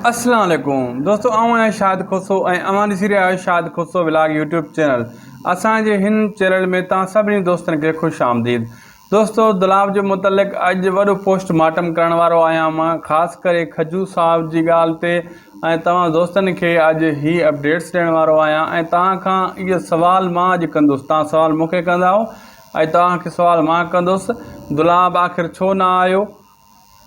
اسلام عليڪم دوستو آئون آهيان شاهد کوسو ۽ اوهان ڏسي رهيا آهيو Shahid Khoso vlog YouTube channel اسان جي هن چينل ۾ توهان سڀني دوستن کي خوش آمديد دوستو دولاب جي متعلق اڄ وڏو پوسٽ مارٽم ڪرڻ وارو آهيان مان خاص ڪري کجو صاحب جي ڳالهه تي ۽ توهان دوستن کي اڄ هي اپڊيٽس ڏيڻ وارو آهيان ۽ توهان کان اهو سوال مان اڄ ڪندس توهان سوال مون کي ڪندا ۽ توهان کي سوال مان ڪندس دولاب آخر ڇو نه آيو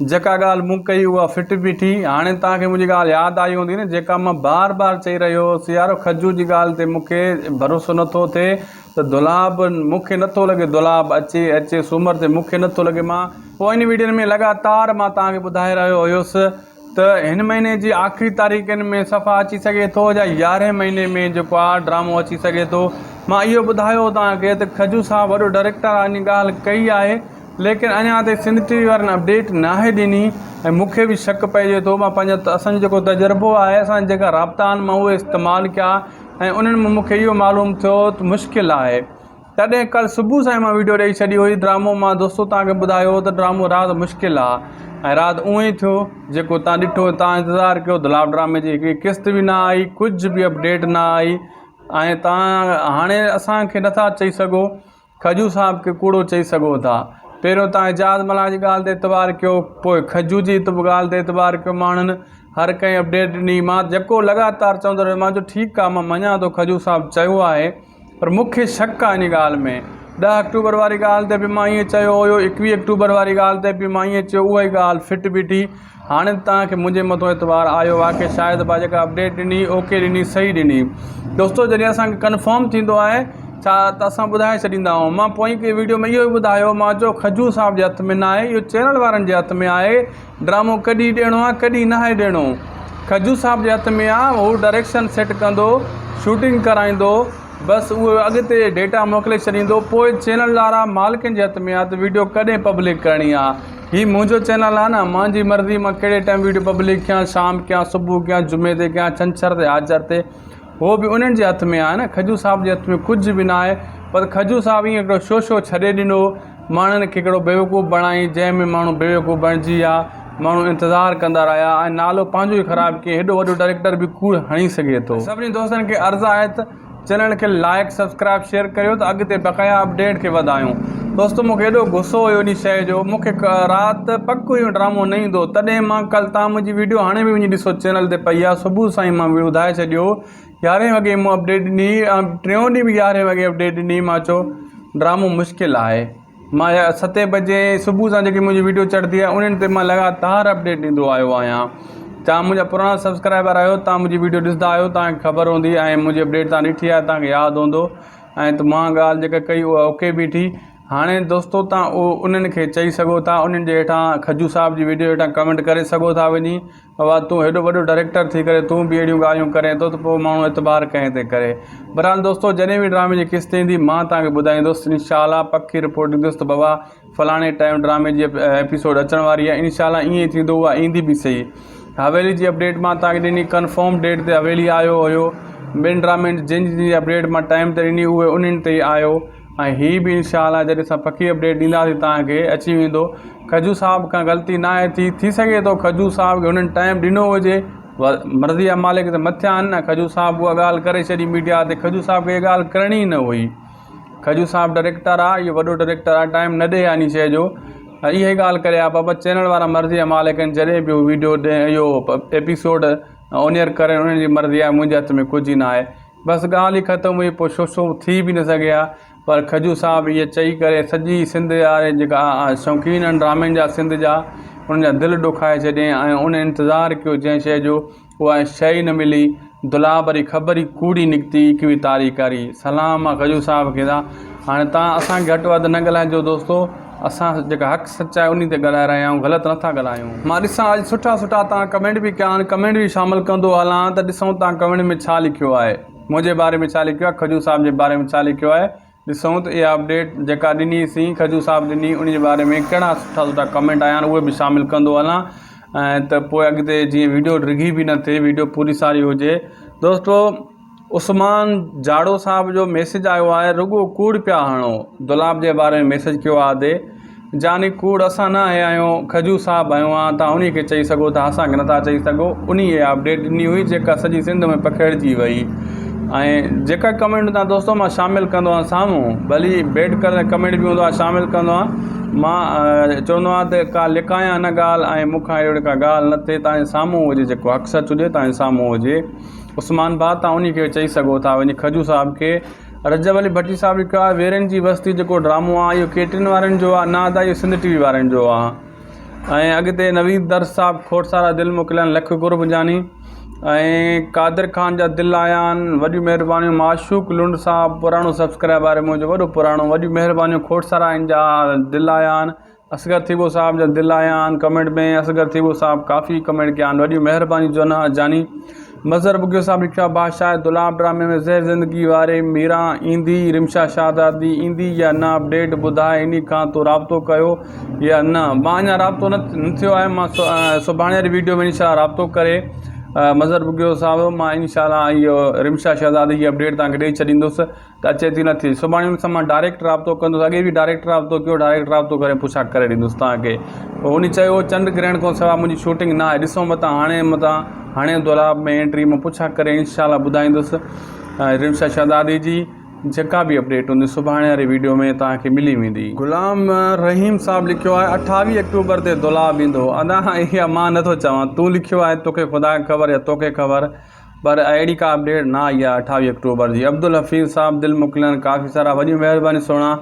جيڪا ڳالهه مون ڪئي اها فٽ بيٺي. هاڻي توهان کي منهنجي ڳالهه ياد آئي هوندي نه جيڪا مان بار بار چئي رهيو هوس يارو کجو جي ڳالهه تي مون کي ڀروسو نٿو ٿئي ته دولاب مون کي نٿو لڳي دولاب اچي اچي سومر تي مون کي نٿو لڳي مان پوين ويڊين ۾ لڳاتار مان توهان کي ٻڌائي رهيو هيس ته هن مهيني جي آخري تاريخن ۾ صفا اچي سگهي ٿو يا يارهين مهيني ۾ جيڪو آهي ڊرامو اچي سگهي ٿو مان اهو ٻڌايو هو توهان کي ته کجو صاحب وڏو ڊائريڪٽر آهي ان ڳالهه ڪئي آهي ليڪن اڃا تائين سنڌ ٽي وي وارن اپڊيٽ ناهي ڏني ۽ مون کي به شڪ پئجي ٿو مان پنهنجو اسان جو جيڪو تجربو آهي اسان جا جيڪا رابطا آهن مان اهي استعمال ڪيا ۽ انهن مان مون کي اهو معلوم ٿيو ته مشڪل آهي تڏهن ڪل صبح سان مان ويڊيو ڏئي ڇڏي هئي ڊرامو مان دوستو توهان کي ٻڌايو هو ته ڊرامو رات مشڪل آهي ۽ رات اونئي ٿيو جيڪو توهان ڏٺو توهان انتظار ڪيو دولاب ڊرامي جي هڪڙي قسط به نه آئي ڪجهه به اپڊيٽ نه آئي ۽ توهان هاڻي اسان کي نٿا چئي سگهو کجو صاحب کي ڪوڙو چئي سگهو ٿا. پهريون توهان اعجاز ملاح جي ڳالهه تي اعتبار ڪيو، پوء کجو جي ڳالهه تي اعتبار ڪيو، ماڻهن هر ڪنهن اپڊيٽ ڏني، مان جيڪو لڳاتار چوندو رهيو، مان چيو ٺيڪ آهي مان مڃان ٿو کجو صاحب چيو آهي پر مون کي شڪ آهي ان ڳالهه ۾. ڏهه آڪٽوبر واري ڳالهه تي به مان ائين چيو هيو، ايڪويهه آڪٽوبر واري ڳالهه تي به مان ائين چيو اها ئي ڳالهه فٽ بيٺي. هاڻي ته توهان کي منهنجي مٿو اعتبار آيو واقعي شاهد ڀاء جيڪا اپڊيٽ ڏني اوڪي ڏني صحيح ڏني دوستو جڏهن اسان کي ڪنفرم ٿيندو آهي ڇا ته اسان ٻڌائي ڇڏيندا آهيون مان پوئين ڪي ويڊيو ۾ اهو ئي ٻڌايو مان چيو کجور صاحب جي هٿ ۾ ناهي اهو چينل وارن جي هٿ ۾ آهي ڊرامو ڪڏهن ڏيڻو آهي ڪڏهن ناهي ڏيڻو کجور صاحب جي هٿ ۾ آهي هو ڊائريڪشن سيٽ ڪندو شوٽنگ ڪرائيندو بس اهو اڳتي ڊيٽا موڪلي ڇڏيندو پوء چينل وارا مالڪن جي هٿ ۾ آهي ته ويڊيو ڪڏهن پبلڪ ڪرڻي آهي هي منهنجو چينل آهي نه منهنجي مرضي مان ڪهڙي ٽائيم ويڊيو پبلڪ ڪيان شام ڪيان صبح ڪيان جمعي تي ڪيان ڇنڇر تي آچر تي هو به انهن جي هٿ ۾ آهي نه کجو صاحب جي هٿ ۾ ڪجهه به نه آهي پر کجو صاحب ائين هڪڙو شوشو ڇڏي ڏنو ماڻهن کي هڪڙو بيوقوف بڻائي جنهن ۾ ماڻهو بيوقوف بڻجي ويا ماڻهو انتظار ڪندا رهيا ۽ نالو پنهنجو ئي خراب ڪيائين هيڏو وڏو ڊائريڪٽر به ڪوڙ هڻي سگهي ٿو. سڀني دوستن کي عرض آهي ته چينل کي لائيڪ سبسڪرائيب شيئر ڪريو ته اڳتي بقايا اپڊيٽ کي وڌايون دوستو مونکي ايڏو غصو هيو انهي شئي جو مونکي رات پڪ هيو ڊرامو نه ايندو تڏهن مان ڪل تان منهنجي ويڊيو هاڻي به وڃي ڏسو چينل تي پئي آهي صبح سان ئي مان ٻڌائي ڇڏيو يارهين وڳي مون اپڊيٽ ڏني ٽيون ڏينهن به يارهين وڳي اپڊيٽ ڏني مان چيو ڊرامو مشڪل آهي مان ستين بجي صبح سان جيڪي منهنجي ويڊيو چڙهندي آهي انهن تي مان لڳاتار اپڊيٽ ڏيندو آيو آهيان توهان منهنجا پراڻا سبسڪرائبر آهيو توهان منهنجي ويڊيو ڏسندا آهيو توهان کي خبر هوندي ۽ منهنجي اپڊيٽ توهان ڏٺي آهي توهان کي ياد هوندو ۽ ته مان ڳالهه جيڪا ڪئي اها اوڪي بيٺي هاڻي دوستو توهان انهن کي چئي سگهو ٿا انهن جي هيٺان کجو صاحب جي ويڊيو هيٺان ڪمينٽ ڪري سگهو ٿا وڃي بابا تون هيڏو وڏو ڊائريڪٽر ٿي ڪري تون به اهڙيون ڳالهيون ڪرين ٿو ته پوء ماڻهو اعتبار ڪنهن تي ڪري. بھرحال دوستو جڏهن به ڊرامي جي قسط ايندي مان توهان کي ٻڌائيندس انشاء الله پڪي رپورٽ ڏيندس ته بابا فلاڻي ٽائيم ڊرامي جي ايپيسوڊ اچڻ واري آهي انشاء الله ائين ئي ٿيندو اها ايندي به سهي. حويلي جي اپڊيٽ مان توهان کي ڏني ڪنفرم ڊيٽ تي حويلي آيو هيو ٻين ڊرامن جن جن جي اپڊيٽ مان ٽائيم تي ڏني اهي انهن تي ئي آيو. ۽ هي به انشاء الله جڏهن اسان پڪي اپڊيٽ ڏينداسين توهان کي اچي ويندو کجو صاحب کان غلطي ناهي ٿي ٿي سگهي ٿو کجو صاحب کي هنن ٽائيم ڏنو هجي مرضي جا مالڪ ته مٿيا آهن نه کجو صاحب اها ڳالهه ڪري ڇڏي ميڊيا تي کجو صاحب کي اها ڳالهه ڪرڻي نه هئي کجو صاحب ڊائريڪٽر آهي اهو وڏو ڊائريڪٽر آهي ٽائيم نه ڏي ها ان شيء جو اها ئي ڳالهه ڪري ها بابا چينل وارا مرضي جا مالڪ آهن جڏهن به هو ويڊيو ڏي اهو ايپيسوڊ آن ايئر ڪري انهن جي مرضي آهي منهنجي هٿ ۾ ڪجهه ئي نه آهي بس ڳالهه ئي ختم هئي پوء شوشو ٿي به نه سگهي ها پر کجو صاحب ائين چئي ڪري سڄي سنڌ واري جيڪا شوقين آهن ڊرامن جا سنڌ جا انهن جا دل ڏکائي ڇڏيائين ۽ ان انتظار ڪيو جنهن شيء جو اها شيء ئي نه ملي دولاب واري خبر ئي ڪوڙي نڪتي ايڪويهه تاريخ واري سلام آ کجو صاحب کي ته هاڻي تان اسان کي گهٽ وڌ نه ڳالهائجو دوستو اسان جيڪا حق سچ آهي انهي تي ڳالهائي رهيا آهيون غلط نٿا ڳالهايون. مان ڏسان اڄ سٺا سٺا توهان ڪمينٽ به ڪيا آهن ڪمينٽ به شامل ڪندو هلان ته ڏسون توهان ڪمينٽ ۾ ڇا لکيو آهي منهنجي باري ۾ ڇا لکيو آهي کجو صاحب جي باري ۾ ڇا لکيو آهي ڏسون ته اها اپڊيٽ جيڪا ڏني سين کجو صاحب ڏني ان جي باري ۾ ڪهڙا سٺا سٺا ڪمينٽ آيا آهن اهي به شامل ڪندو هلان ۽ ته پوء اڳتي جيئن ويڊيو ڊگهي به نه ٿئي ويڊيو پوري ساري هجي دوستو عثمان جاڙو صاحب جو ميسيج آيو آهي رڳو ڪوڙ پيا هڻو دولاب جي باري ۾ ميسيج ڪيو آهي ادي جاني ڪوڙ اسان نه آيا آهيون کجو صاحب آيو آ تان انهي کي چئي سگهو ٿا اسان کي نٿا چئي سگهو انهي اها اپڊيٽ ڏني هئي جيڪا سڄي سنڌ ۾ پکيڙجي وئي ۽ جيڪا ڪمينٽ تان دوستو مان شامل ڪندو آهيان سامهون ڀلي بيڊ ڪلر ڪمينٽ به هوندو آهي شامل ڪندو آهيان مان چوندو آهيان ته ڪا لڪايان نه ڳالهه ۽ مون کان اهڙي ڪا ڳالهه نه ٿئي تان جي سامهون هجي جيڪو حق سچ هجي تان جي سامهون هجي عثمان ڀاء تان انهي کي چئي سگهو ٿا وڃي کجو صاحب کي رجب علي ڀٽي صاحب لکيو آهي ويرن جي وستي جيڪو ڊرامو آهي اهو ڪي ٽين وارن جو آهي نه ادا اهو سنڌ ٽي وي وارن جو آهي ۽ اڳتي نويد درس صاحب کوڙ سارا دل موڪليا آهن لک قرب جاني ۽ قادر خان جا دل آيا آهن وڏيون مهربانيون معشوق لنڊ صاحب پراڻو سبسڪرائبر آهي منهنجو وڏو پراڻو وڏيون مهربانيون کوڙ سارا ان جا دل آيا آهن اصغر ٿيٻو صاحب جا دل آيا آهن ڪمينٽ ۾ اصغر ٿيٻو صاحب ڪافي ڪمينٽ ڪيا آهن وڏيون مهربانيون جونا جاني مظهر بگيو صاحب لکيو آهي بادشاهه دولاب ڊرامي ۾ زهر زندگي واري ميران ايندي رمشا شهزادي ايندي يا نه اپڊيٽ ٻڌاء انهي کان تو رابطو ڪيو يا نه مان اڃا رابطو نه ٿيو آهي مان سڀاڻي واري ويڊيو ۾ انشاء الله رابطو ڪري مظهر بگيو صاحب مان انشاء الله اهو رمشا شهزادي جي اپڊيٽ توهان کي ڏئي ڇڏيندس ته اچي ٿي نه ٿي سڀاڻي ان سان مان ڊائريڪٽ رابطو ڪندس اڳي به ڊائريڪٽ رابطو ڪيو ڊائريڪٽ رابطو ڪري پڇا ڪري ڏيندس توهان کي پوء ان چيو چنڊ گرهڻ کان سواء منهنجي شوٽنگ نه آهي ڏسو متان هاڻي متان هاڻي دولاب ۾ انٽري مان پڇا ڪري انشاء الله ٻڌائيندس رمشا شهزادي جي جيڪا به اپڊيٽ هوندي سڀاڻي واري ويڊيو ۾ توهان کي ملي ويندي. غلام رحيم صاحب لکيو آهي اٺاويهه اڪٽوبر تي دولاب ايندو ادا اها مان نٿو چوان تون لکيو آهي توکي خدا کي خبر يا توکي خبر پر اهڙي ڪا اپڊيٽ نه آئي آهي اٺاويهه اڪٽوبر جي عبدالحفيظ صاحب دل موڪليا ڪافي سارا وڏيون مهربانيون سهڻا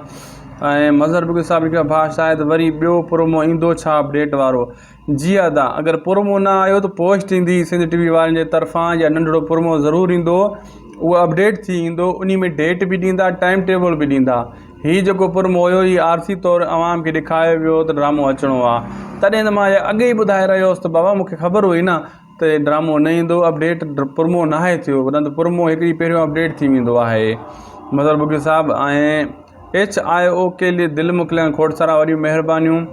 ۽ مظهر بگي صاحب لکيو ڀاء شايد وري ٻيو پرومو ايندو ڇا اپڊيٽ وارو جي ادا اگر پرومو نه آيو ته پوسٽ ايندي سنڌ ٽي وي وارن جي طرفان يا ننڍڙو پرومو ضرور ايندو اهو اپڊيٽ ٿي ايندو انهي ۾ ڊيٽ به ڏيندا ٽائيم ٽيبل به ڏيندا هي جيڪو پرومو هيو هي عارضي طور عوام کي ڏيکاريو ويو ته ڊرامو اچڻو آهي تڏهن ته مان اڳي ئي ٻڌائي رهيو هوس ته بابا مونکي خبر هئي نه ته ڊرامو نه ايندو اپڊيٽ پرمو ناهي ٿيو نه ته پرمو هڪ ڏينهن پهريون اپڊيٽ ٿي ويندو آهي مظهر بگيو صاحب ۽ ايڇ I او ڪي لئي دل موڪليان کوڙ سارا وڏيون مهربانيون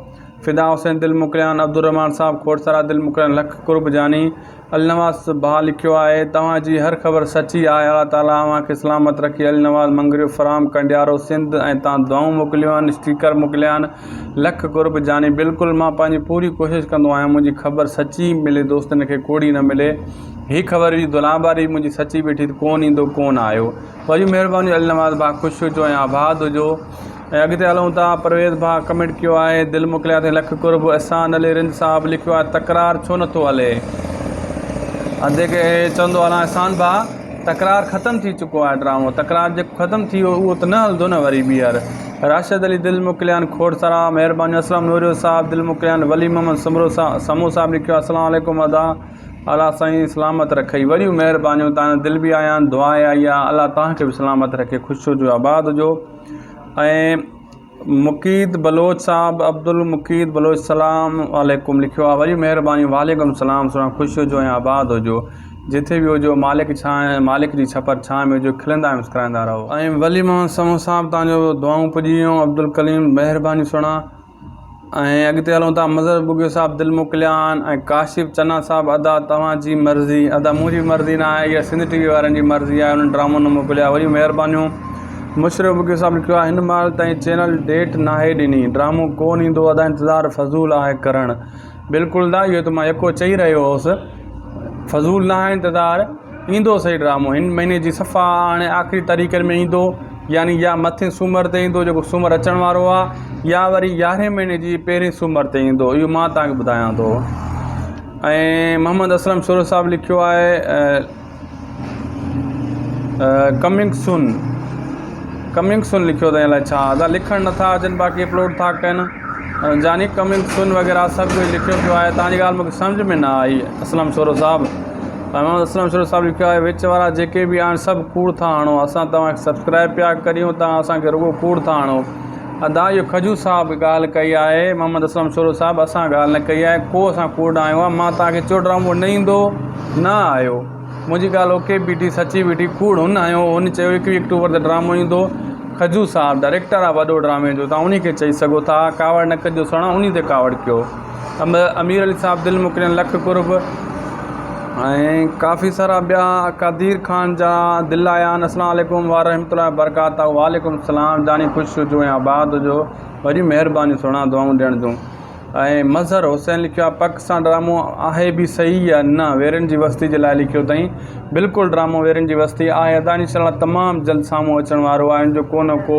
فدا حسين دل موڪليان عبدالرحمان صاحب کوڙ سارا دل موڪليان لک قرب جاني النواز ڀاء لکيو آهي توهان جي هر خبر سچي آهي الله تعالي اوهان کي سلامت رکي النواز مڱريو فرام ڪنڊيارو سنڌ ۽ تان دعائون موڪليون آهن اسٽيڪر موڪليا آهن لک قرب جاني بلڪل مان پنهنجي پوري ڪوشش ڪندو آهيان منهنجي خبر سچي ملي دوستن کي ڪوڙي نه ملي هي خبر به دولاب واري منهنجي سچي بيٺي ته ڪون ايندو ڪون آيو وڏيون مهربانيون النواز ڀاء خوش هجو ۽ آباد هجو ۽ اڳتي هلون ٿا پرويز ڀاء ڪمينٽ ڪيو آهي دل موڪليا اٿئي لک قرب احسان علي رند صاحب لکيو آهي تڪرار ڇو نٿو هلي ادي کي چوندو هلان احسان ڀاء تڪرار ختم ٿي چڪو آهي ڊرامو تڪرار جيڪو ختم ٿي ويو اهو ته نه هلندو نه وري ٻيهر راشد علي دل موڪليان کوڙ سارا مهربانيون اسلم نوريو صاحب دل موڪليان ولي محمد سمرو سمو صاحب لکيو السلام عليڪم ادا الله سائين سلامت رکئي وڏيون مهربانيون تان دل به آيا دعا آئي آ الله تان کي به سلامت رکي خوش هجو آباد هجو ۽ مقيد بلوچ صاحب عبدالمقيد بلوچ سلام عليڪم لکيو آ وري مهرباني وعليڪم سلام سهڻا خوش هجو ۽ آباد هجو جٿي به هجو مالڪ ڇانء مالڪ جي ڇپر ڇانء ۾ هجو کلندا ۽ مسڪرائيندا رهو. ۽ ولي محمد سمون صاحب توهان جو دعائون پڄي ويون عبدالڪليم مهرباني سهڻا ۽ اڳتي هلون ٿا مظهر ٻگهيو صاحب دل موڪليا آهن ۽ ڪاشف چنا صاحب ادا توهان جي مرضي ادا منهنجي مرضي نه آهي اها سنڌ ٽي وي وارن جي مرضي آهي انهن ڊرامو نه موڪليا آهي وڏيون مهربانيون مشرف ٻگهيو صاحب لکيو آهي هن مهل تائين چينل ڊيٽ ناهي ڏني ڊرامو ڪون ايندو ادا انتظار فضول آهي ڪرڻ بلڪل ادا اهو ته مان يڪو چئي رهيو هوس فضول نه آهي انتظار ايندو سهي ڊرامو هن مهيني جي صفا هاڻي آخري تاريخن ۾ ايندو يعني يا مٿين سومر تي ايندو جيڪو سومر اچڻ وارو آ يا وري يارهين مهيني جي پهرين سومر تي ايندو اهو مان توهان کي ٻڌايان ٿو ۽ محمد اسلم شورو صاحب لکيو آهي ڪمنگ سون ڪمنگ سون لکيو اٿئي الائي ڇا ادا لکڻ نٿا اچن باقي اپلوڊ ٿا ڪن جاني ڪمنگ سون وغيره سڀ ڪجهه لکيو پيو آهي توهان جي ڳالهه مونکي سمجهه ۾ نه آئي اسلم شورو صاحب محمد اسلم شورو صاحب لکيو آهي وچ وارا جيڪي به آهن سڀ ڪوڙ ٿا هڻو اسان توهان کي سبسڪرائب پيا ڪريون توهان اسان کي رڳو ڪوڙ ٿا هڻو ادا اهو کجو صاحب ڳالهه ڪئي آهي محمد اسلم شورو صاحب اسان ڳالهه نه ڪئي آهي ڪو اسان ڪوڙ نه آيو آهي مان توهان کي چيو ڊرامو نه ايندو نه آيو منهنجي ڳالهه اوڪي بيٺي سچي بيٺي ڪوڙ هن هنيو هن چيو ايڪويهه اڪٽوبر تي ڊرامو ايندو کجو صاحب ڊائريڪٽر آهي وڏو ڊرامي جو توهان انهي کي چئي سگهو ٿا ڪاوڙ نه ڪجو سهڻا انهي تي ڪاوڙ ڪيو امير علي صاحب دل موڪلين لک قرب. ۽ ڪافي سارا ٻيا قدير خان جا دل آيا آهن اسلام عليڪم ورحمة الله وبرڪاته وعليڪم السلام جاني خوش هجو ۽ آباد هجو وڏيون مهربانيون سهڻا دعائون ڏيڻ جون ۽ مظهر حسين لکيو آهي پڪ سان ڊرامو آهي به صحيح يا نه ويرين جي وستي جي لاء لکيو اٿائين بلڪل ڊرامو ويرين جي وستي آهي ادا انشاء الله تمام جلد سامهون اچڻ وارو آهي ان جو ڪو نه ڪو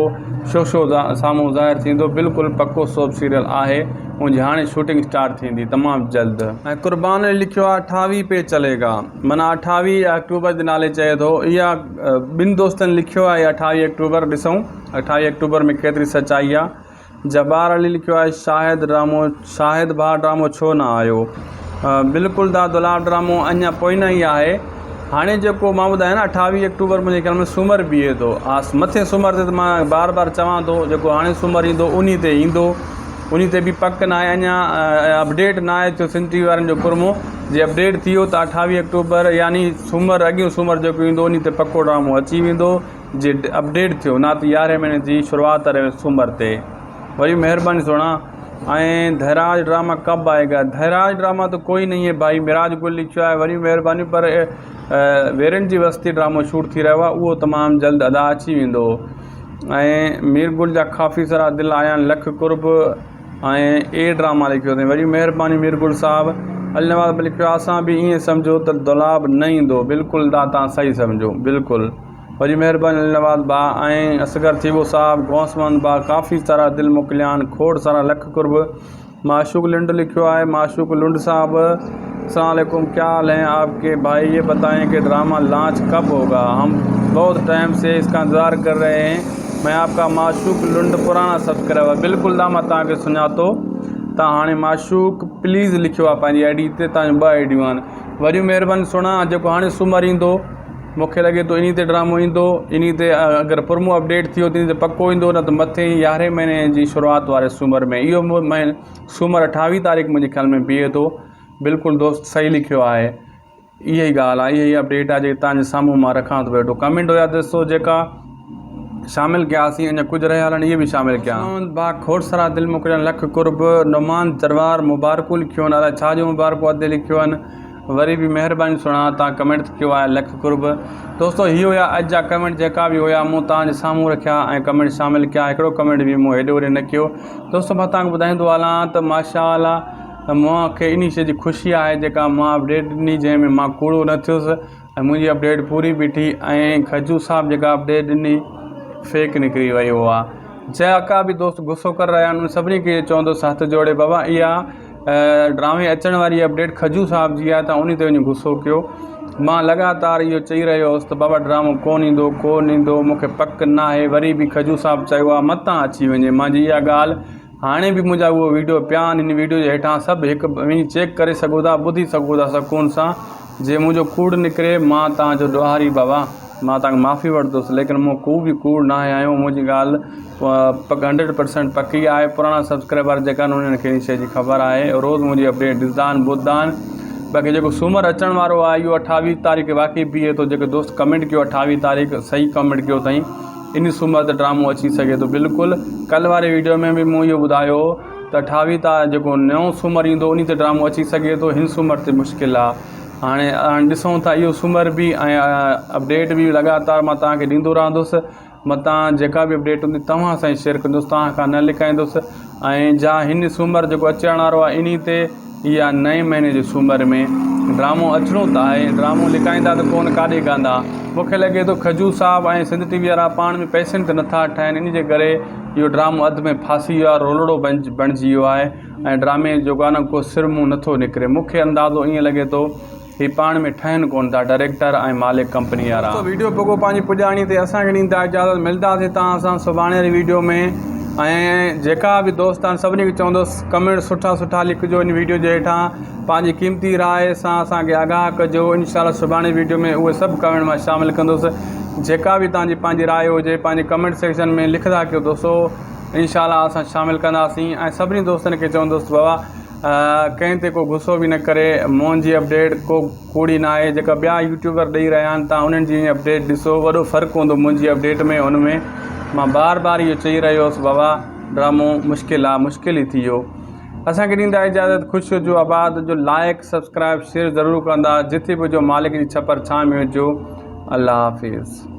شوشو سامهون ظاهر ٿيندو بلڪل پڪو سوپ سيريل آهي ان جي هاڻي شوٽنگ اسٽارٽ ٿيندي تمام جلد. ۽ قربان علي لکيو آهي اٺاويهه پي چلي گا معنيٰ اٺاويهه آڪٽوبر جي نالي چئي ٿو اها ٻن دوستن لکيو آهي اٺاويهه آڪٽوبر ڏسون اٺاويهه آڪٽوبر ۾ ڪيتري سچائي آهي جبار علي لکيو آهي شاهد ڊرامو شاهد ڀاء ڊرامو ڇو نه آيو بلڪل دا دولاب ڊرامو اڃا پوئنا ئي آهي هاڻي جيڪو مان ٻڌايان نه اٺاويهه آڪٽوبر منهنجي خيال ۾ سومر بيهي ٿو مٿي سومر تي ته مان بار بار چوان ٿو جيڪو هاڻي سومر ايندو انهي تي ايندو انهي تي به پڪ ناهي اڃا اپڊيٽ ناهي ٿيو سنڌ ٽي وي وارن جو پرمو جي اپڊيٽ ٿي ويو ته اٺاويهه آڪٽوبر يعني سومر اڳيون سومر جيڪو ايندو انهي تي پڪو ڊرامو اچي ويندو جي اپڊيٽ ٿيو نه ته يارهين مهيني جي شروعات واري سومر تي وري مهرباني سهڻا ۽ ڌيراج ڊراما ڪب آئي گا ڌيراج ڊراما ته ڪوئي نهي هي ڀائي مراج گل لکيو آهي وري مهرباني پر ويرن جي وستي ڊرامو شوٽ ٿي رهيو آهي اهو تمام جلد ادا اچي ويندو ۽ مير گل جا ڪافي سارا دل آيا آهن لک قرب ۽ اي ڊراما لکيو اٿئي وڏي مهرباني مير گل صاحب علي نواز به لکيو آهي اسان به ائين سمجهو ته دولاب نه ايندو بلڪل دا تان صحيح سمجهو بلڪل وڏي مهرباني علي نواز با ۽ اصغر ٿيٻو صاحب غوث محمد با ڪافي سارا دل موڪليا آهن کوڙ سارا لک قرب معشوق لنڊ لکيو آهي معشوق لنڊ صاحب السلام عليڪم کيا حال هين آپ ڪي ڀائي یہ بتائين ڪي ڊراما لانچ ڪب هوگا هم بهت ٽائم سي اس ڪا انتظار ڪر رهي هين مين آپ ڪا معشوق لنڊ پرانا سبسڪرائبر بلڪل دا مان تان کي سڃاتو تان هاڻي معشوق پليز لکيو آهي پنهنجي I D تي تان جون ٻه I ڊيون آهن وڏيون مهرباني سهڻا جيڪو هاڻي سومر ايندو مون کي لڳي ٿو انهي تي ڊرامو ايندو انهي تي اگر پرمو اپڊيٽ ٿيو ته انهي تي پڪو ايندو نه ته مٿي يارهين مهيني جي شروعات واري سومر ۾ اهو مهينو سومر اٺاويهه تاريخ منهنجي خيال ۾ بيهي ٿو بلڪل دوست صحيح لکيو آهي اها ئي ڳالهه آهي اها ئي اپڊيٽ آهي جيڪي تان جي سامهون مان رکان ٿو ويٺو ڪمينٽ هيا ڏسو جيڪا شامل ڪياسين اڃا ڪجهه رهيا هلن اهي به شامل ڪيا. محمد باغ کوڙ سارا دل موڪليا لک قرب نعمان جروار مبارڪون لکيو آهن الائي ڇا جون مبارڪون ادي لکيو آهن وري به مهرباني سهڻا تان ڪمينٽ ڪيو آهي لک قرب دوستو هي هيا اڄ جا ڪمينٽ جيڪا به هيا مون توهان جي سامهون رکيا ۽ ڪمينٽ شامل ڪيا هڪڙو ڪمينٽ به مون هيڏي هوڏي نه ڪيو دوستو مان توهان کي ٻڌائيندو هلان ته ماشاء الله مون کي انهي شي جي خوشي آهي جيڪا مان اپڊيٽ ڏني جنهن ۾ مان ڪوڙو نه ٿيس ۽ منهنجي اپڊيٽ پوري بيٺي ۽ کجو صاحب جيڪا اپڊيٽ ڏني فيڪ نڪري وئي اها جيڪا به دوست غصو ڪري رهيا آهن ان سڀني کي چوندس هٿ جوڙي بابا اها ڊرامي اچڻ واري اپڊيٽ کجو صاحب جي آهي ته انهي تي وڃي غصو ڪيو مان لڳاتار اهو چئي رهيو هوس ته بابا ڊرامو ڪون ايندو ڪون ايندو مونکي پڪ ناهي وري به کجو صاحب چيو آهي متان اچي وڃي مانجي اها ڳالهه هاڻي به منهنجا اهو ويڊيو پيا آهن ان ويڊيو جي هيٺان سڀ هڪ وڃي چيڪ ڪري سگهو ٿا ٻڌي سگهو ٿا سڪون سان جي منهنجو ڪوڙ نڪري مان توهان جو ڏوهاري بابا مان توهان کان معافي وٺندس ليڪن مون ڪو به ڪوڙ ناهي هنيو منهنجي ڳالهه پڪ هنڊريڊ پرسنٽ پڪي آهي پراڻا سبسڪرائبر جيڪا آهن انهن کي ان شيء جي خبر آهي روز منهنجي اپڊيٽ ڏسندا آهن ٻڌندا آهن باقي جيڪو سومر اچڻ وارو آهي اهو اٺاويهه تاريخ واقعي بيهي ٿو جيڪي دوست ڪمينٽ ڪيو اٺاويهه تاريخ صحيح ڪمينٽ ڪيو اٿائين ان سومر تي ڊرامو اچي سگهي ٿو بلڪل ڪل واري ويڊيو ۾ به مون اهو ٻڌايو هو ته اٺاويهه تا جيڪو نئون سومر ايندو انهي تي ڊرامو اچي سگهي ٿو هن سومر تي مشڪل آ هاڻي هاڻي ڏسون ٿا اهو سومر به ۽ اپڊيٽ به لڳاتار مان توهان کي ڏيندو رهندس متان جيڪا به اپڊيٽ هوندي توهان سان ئي شيئر ڪندس توهان کان نه لڪائيندس ۽ جا هن سومر جيڪو اچڻ وارو آهي انهي تي يا نئين مهيني جي سومر ۾ ڊرامو اچڻو ته آهي، ڊرامو لڪائيندا ته ڪونه ڪاڏي ڪاندا. مون کي لڳي ٿو کجو صاحب ۽ سنڌ ٽي وي وارا پاڻ ۾ پئسن تي نٿا ٺهن ان جي ڪري اهو ڊرامو اڌ ۾ ڦاسي ويو آهي رولڙو بڻجي ويو آهي ۽ ڊرامي جو ڪا نه ڪو سر منهن نٿو نڪري مون کي اندازو ائين لڳي ٿو هي پاڻ ۾ ٺهن ڪونه ٿا ڊائريڪٽر ۽ مالڪ ڪمپني وارا. دوستو ويڊيو پڳو پنهنجي پڄاڻي تي اسان کي ڏيندا اجازت ملداسين توهان سان سڀاڻي واري ويڊيو ۾ ۽ جيڪا به دوست آهن سڀني کي چوندس ڪمينٽ سٺا سٺا لکجو ان ويڊيو جي هيٺان پنهنجي قيمتي راء سان اسان کي آگاهه ڪجو انشاء الله سڀاڻي ويڊيو ۾ اهي سڀ ڪمينٽ مان شامل ڪندس جيڪا به توهان جي پنهنجي راء هجي پنهنجي ڪمينٽ سيڪشن ۾ لکندا ڪيو دوستو انشاء الله اسان شامل ڪنداسين ۽ سڀني دوستن کي چوندس بابا ڪنهن تي ڪو غصو به نه ڪري منهنجي اپڊيٽ ڪو ڪوڙي نه آهي جيڪا ٻيا يوٽيوبر ڏئي رهيا آهن تان انهن جي اپڊيٽ ڏسو وڏو فرق هوندو منهنجي اپڊيٽ ۾ ان ۾ مان بار بار اهو چئي رهيو هوس بابا ڊرامو مشڪل آ مشڪل ئي ٿي ويو اسان کي ڏيندا اجازت خوش هجو آباد هجو لائڪ سبسڪرائب شيئر ضرور ڪندا جٿي به هجو مالڪ جي ڇپر ڇانء ۾ هجو الله حافظ.